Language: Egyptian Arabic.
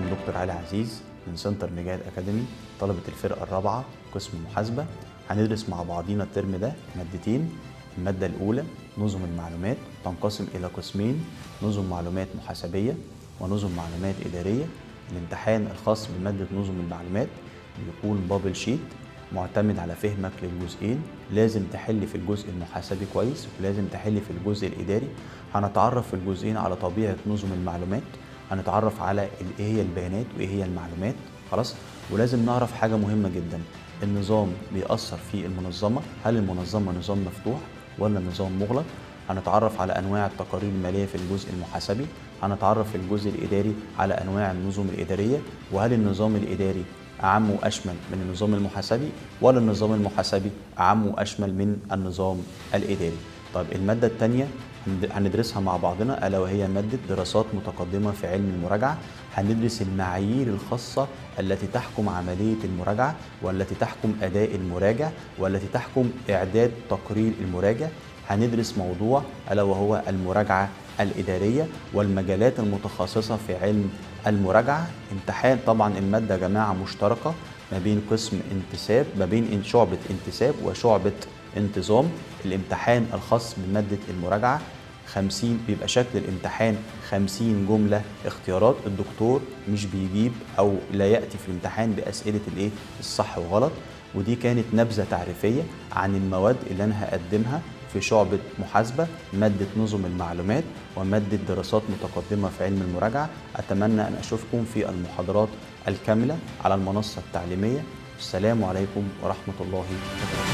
معاكم دكتور علي عزيز من سنتر مجاهد أكاديمي، طلبة الفرقة الرابعة قسم محاسبة. هندرس مع بعضينا الترم ده مادتين. المادة الأولى نظم المعلومات، تنقسم إلى قسمين: نظم معلومات محاسبية ونظم معلومات إدارية. الامتحان الخاص بمادة نظم المعلومات بيكون bubble sheet معتمد على فهمك للجزئين. لازم تحل في الجزء المحاسبي كويس، ولازم تحل في الجزء الإداري. هنتعرف في الجزئين على طبيعة نظم المعلومات، هنتعرف على ايه هي البيانات وايه هي المعلومات. خلاص، ولازم نعرف حاجة مهمة جدا: النظام بيأثر في المنظمة، هل المنظمة نظام مفتوح ولا نظام مغلق؟ هنتعرف على أنواع التقارير المالية في الجزء المحاسبي، هنتعرف في الجزء الإداري على أنواع النظم الإدارية، وهل النظام الإداري أعم وأشمل من النظام المحاسبي ولا النظام المحاسبي أعم وأشمل من النظام الإداري. طيب، المادة الثانية هندرسها مع بعضنا، ألا وهي مادة دراسات متقدمة في علم المراجعة. هندرس المعايير الخاصة التي تحكم عملية المراجعة، والتي تحكم أداء المراجع، والتي تحكم إعداد تقرير المراجع. هندرس موضوع ألا وهو المراجعة الإدارية والمجالات المتخصصة في علم المراجعة. امتحان طبعا المادة يا جماعة مشتركة ما بين قسم انتساب، ما بين شعبة انتساب وشعبة انتظام. الامتحان الخاص بمادة المراجعة 50، بيبقى شكل الامتحان 50 جملة اختيارات. الدكتور مش بيجيب أو لا يأتي في الامتحان بأسئلة الايه الصح وغلط. ودي كانت نبذة تعريفية عن المواد اللي أنا هقدمها في شعبة محاسبة: مادة نظم المعلومات ومادة دراسات متقدمة في علم المراجعة. أتمنى أن أشوفكم في المحاضرات الكاملة على المنصة التعليمية. السلام عليكم ورحمة الله وبركاته.